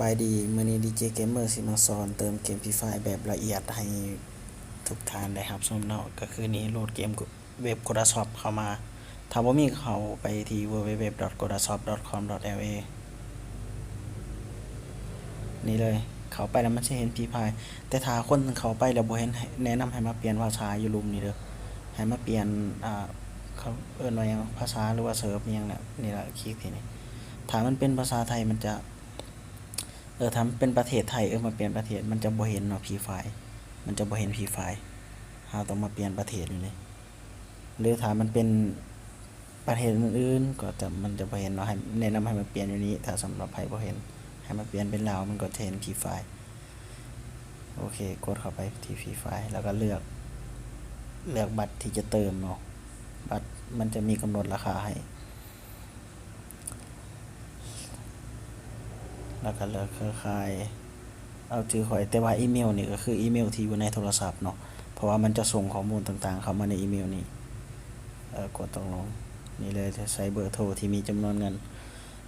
ສະບາຍດີ ມື້ນີ້ດີເຈເກມເມີຊິມາສອນເຕີມເກມຟຣີຟາຍແບບລະອຽດໃຫ້ທຸກທ່ານໄດ້ຮັບຊົມເນາະ. ກໍຄືນີ້ ໂຫຼດເກມເວັບໂຄດາຊອບເຂົ້າມາ. ຖ້າບໍ່ມີ ເຂົ້າໄປທີ່ www.kodashop.com.la ນີ້ເລີຍ. ເຂົ້າໄປແລ້ວມັນຊິເຫັນຟຣີຟາຍ ແຕ່ຖ້າຄົນເຂົ້າໄປແລ້ວບໍ່ເຫັນ ແນະນຳໃຫ້ມາປ່ຽນພາສາຢູ່ລຸ່ມນີ້ເດີ້. ໃຫ້ມາປ່ຽນ ອ່າ ເຂົາເອີ້ນວ່າຫຍັງ ພາສາ ຫຼືວ່າເສີບອີ່ຫຍັງແຫຼະ. ນີ້ລະ ຄລິກທີ່ນີ້. ຖ້າມັນເປັນພາສາໄທມັນຈະ ເອີ ຖ້າມັນເປັນປະເທດໄທ ເອີ ມາປ່ຽນປະເທດ ມັນຈະບໍ່ເຫັນເນາະ ຟຣີຟາຍ ມັນຈະບໍ່ເຫັນຟຣີຟາຍ. ເຮົາຕ້ອງມາປ່ຽນປະເທດຢູ່ນີ້ ຫຼືຖ້າມັນເປັນປະເທດອື່ນໆ ກໍຈະ ມັນຈະບໍ່ເຫັນເນາະ. ໃຫ້ ແນະນຳໃຫ້ມາປ່ຽນຢູ່ນີ້. ຖ້າສຳລັບໃຜບໍ່ເຫັນ ໃຫ້ມາປ່ຽນເປັນລາວ ມັນກໍຈະເຫັນຟຣີຟາຍ. ໂອເຄ ກົດເຂົ້າໄປທີ່ຟຣີຟາຍ ແລ້ວກໍເລືອກ ເລືອກບັດທີ່ຈະເຕີມເນາະ. ບັດມັນຈະມີກຳນົດລາຄາໃຫ້ ແລ້ວກໍເລືອກເຄືອຂ່າຍ ເອົາຊື່ຂ້ອຍ ແຕ່ວ່າອີເມວນີ້ກໍຄືອີເມວທີ່ຢູ່ໃນໂທລະສັບເນາະ ເພາະວ່າມັນຈະສົ່ງຂໍ້ມູນຕ່າງໆເຂົ້າມາໃນອີເມວນີ້. ເອີ ກົດຕົກລົງ. ນີ້ເລີຍ ຈະໃສ່ເບີໂທທີ່ມີຈຳນວນເງິນ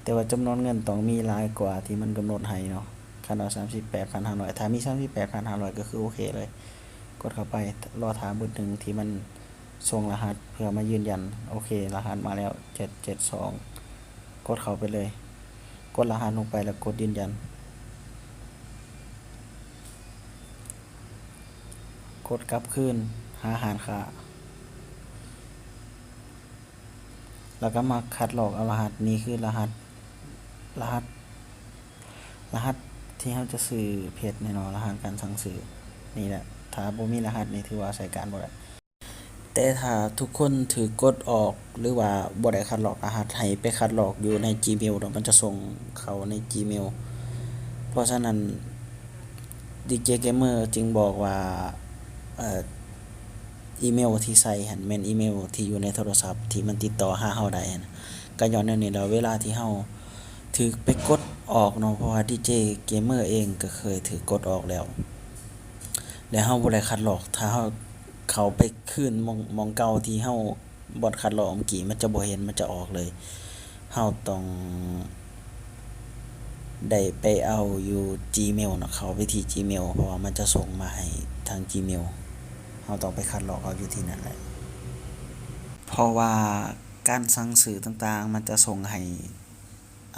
ແຕ່ວ່າຈຳນວນເງິນຕ້ອງມີຫຼາຍກວ່າທີ່ມັນກຳນົດໃຫ້ເນາະ. ຄັນວ່າສາມສິບແປດພັນຫ້າຮ້ອຍ ຖ້າມີສາມສິບແປດພັນຫ້າຮ້ອຍກໍຄືໂອເຄເລີຍ. ກົດເຂົ້າໄປ ລໍຖ້າບຶດໜຶ່ງທີ່ມັນ ສົ່ງລະຫັດເພື່ອມາຢືນຢັນ. ໂອເຄ ລະຫັດມາແລ້ວ ເຈັດເຈັດສອງ ກົດເຂົ້າໄປເລີຍ. ກົດລະຫັດລົງໄປແລ້ວກົດຢືນຢັນ. ກົດກັບຄືນຫາຮ້ານຄ້າ ແລ້ວກໍມາຄັດລອກເອົາລະຫັດ. ນີ້ຄືລະຫັດ ລະຫັດ ລະຫັດທີ່ເຮົາຈະຊື້ເພັດນີ້ເນາະ ລະຫັດການສັ່ງຊື້. ນີ້ແຫຼະ ຖ້າບໍ່ມີລະຫັດນີ້ຖືວ່າໃຊ້ການບໍ່ໄດ້. ແຕ່ຖ້າທຸກຄົນຖືກກົດອອກ ຫຼືວ່າບໍ່ໄດ້ຄັດລອກລະຫັດ ໃຫ້ໄປຄັດລອກຢູ່ໃນຈີເມວເນາະ ມັນຈະສົ່ງເຂົ້າໃນຈີເມວ. ເພາະສະນັ້ນ ດີເຈເກມເມີຈຶ່ງບອກວ່າ ເອີ ອີເມວທີ່ໃສ່ຫັ້ນແມ່ນອີເມວທີ່ຢູ່ໃນໂທລະສັບທີ່ມັນຕິດຕໍ່ຫາເຮົາໄດ້ຫັ້ນ. ກໍຍ້ອນແນວນີ້ແຫຼະ ເວລາທີ່ເຮົາຖືກໄປກົດອອກເນາະ ເພາະວ່າດີເຈເກມເມີເອງກໍເຄີຍຖືກກົດອອກແລ້ວ ແລ້ວເຮົາບໍ່ໄດ້ຄັດລອກ. ຖ້າເຮົາເຂົ້າໄປຄືນໝ່ອງ ໝ່ອງເກົ່າທີ່ເຮົາ ບ່ອນຄັດລອກເມື່ອກີ້ ມັນຈະບໍ່ເຫັນ ມັນຈະອອກເລີຍ. ເຮົາຕ້ອງໄດ້ໄປເອົາຢູ່ຈີເມວເນາະ ເຂົ້າໄປທີ່ຈີເມວ ເພາະວ່າມັນຈະສົ່ງມາໃຫ້ທາງຈີເມວ. ເຮົາຕ້ອງໄປຄັດລອກເອົາຢູ່ທີ່ນັ້ນແຫຼະ ເພາະວ່າການສັ່ງຊື້ຕ່າງໆ ມັນຈະສົ່ງໃຫ້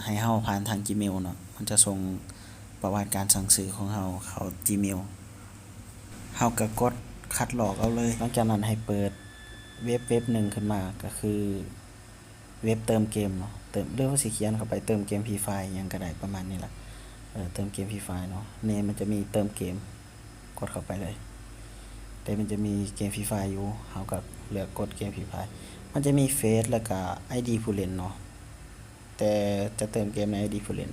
ໃຫ້ເຮົາຜ່ານທາງຈີເມວເນາະ ມັນຈະສົ່ງປະຫວັດການສັ່ງຊື້ຂອງເຮົາເຂົ້າຈີເມວ. ເຮົາກໍກົດຄັດລອກເອົາເລີຍ. ຫຼັງຈາກນັ້ນໃຫ້ເປີດເວັບເວັບໜຶ່ງຂຶ້ນມາ ກໍຄືເວັບເຕີມເກມເນາະ ເຕີມ ຫຼືວ່າຊິຂຽນເຂົ້າໄປເຕີມເກມຟຣີຟາຍຫຍັງກໍໄດ້ ປະມານນີ້ລະ. ເອີ ເຕີມເກມຟຣີຟາຍເນາະ ນີ້ມັນຈະມີເຕີມເກມ ກົດເຂົ້າໄປເລີຍ. ແຕ່ມັນຈະມີເກມຟຣີຟາຍຢູ່ ເຮົາກໍເລືອກກົດເກມຟຣີຟາຍ. ມັນຈະມີເຟສ ແລ້ວກໍໄອດີຜູ້ຫຼິ້ນເນາະ ແຕ່ຈະເຕີມເກມໃນໄອດີຜູ້ຫຼິ້ນ.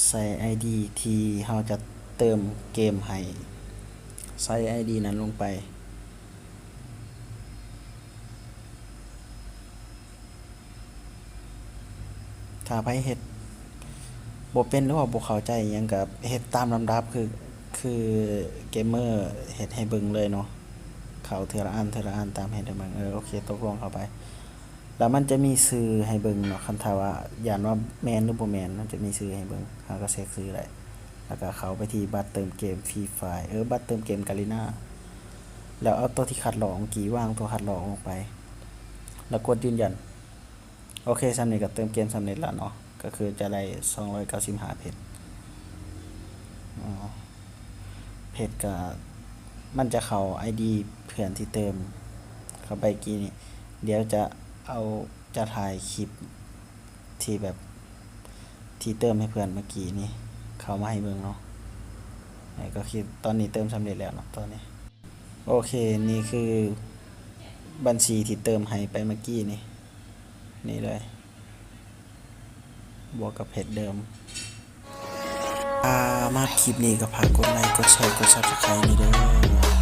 ໃສ່ໄອດີທີ່ເຮົາຈະເຕີມເກມໃຫ້ ໃສ່ໄອດີນັ້ນລົງໄປ. ຖ້າໃຜເຮັດບໍ່ເປັນ ຫຼືວ່າບໍ່ເຂົ້າໃຈອີ່ຫຍັງ ກໍເຮັດຕາມລຳດັບ ຄື ຄືເກມເມີເຮັດໃຫ້ເບິ່ງເລີຍເນາະ ເຂົ້າເທື່ອລະອັນ ເທື່ອລະອັນ ຕາມເຮັດໃຫ້ເບິ່ງ. ເອີ ໂອເຄ ຕົກລົງເຂົ້າໄປ. ແລ້ວມັນຈະມີຊື່ໃຫ້ເບິ່ງເນາະ ຄັນຖ້າວ່າຢ້ານວ່າແມ່ນ ຫຼື ບໍ່ແມ່ນ ມັນຈະມີຊື່ໃຫ້ເບິ່ງ ເຮົາກໍເຊັກຊື່ໄດ້. ແລ້ວກໍເຂົ້າໄປທີ່ບັດເຕີມເກມຟຣີຟາຍ ເອີ ບັດເຕີມເກມກາລີນາ ແລ້ວເອົາຕົວທີ່ຄັດລອກເມື່ອກີ້ ວາງຕົວຄັດລອກລົງໄປ ແລ້ວກົດຢືນຢັນ. ໂອເຄ ສ່ຳນີ້ກໍເຕີມເກມສຳເລັດແລ້ວເນາະ ກໍຄືຈະໄດ້ສອງຮ້ອຍເກົ້າສິບຫ້າເພັດ. ເພັດກໍ ມັນຈະເຂົ້າໄອດີເພື່ອນທີ່ເຕີມເຂົ້າໄປກີ້ນີ້. ດຽວຈະເອົາ ຈະຖ່າຍຄລິບທີ່ແບບ ທີ່ເຕີມໃຫ້ເພື່ອນເມື່ອກີ້ນີ້ ເຂົ້າມາໃຫ້ເບິ່ງເນາະ. ນີ້ກໍຄືຕອນນີ້ເຕີມສຳເລັດແລ້ວເນາະ ຕອນນີ້. ໂອເຄ ນີ້ຄືບັນຊີທີ່ເຕີມໃຫ້ໄປເມື່ອກີ້ນີ້ ນີ້ເລີຍ ບວກກັບເພັດເດີມ. ຖ້າມັກຄລິບນີ້ກໍຝາກກົດໄລ ກົດແຊ ກົດ Subscribe ນີ້ເດີ້.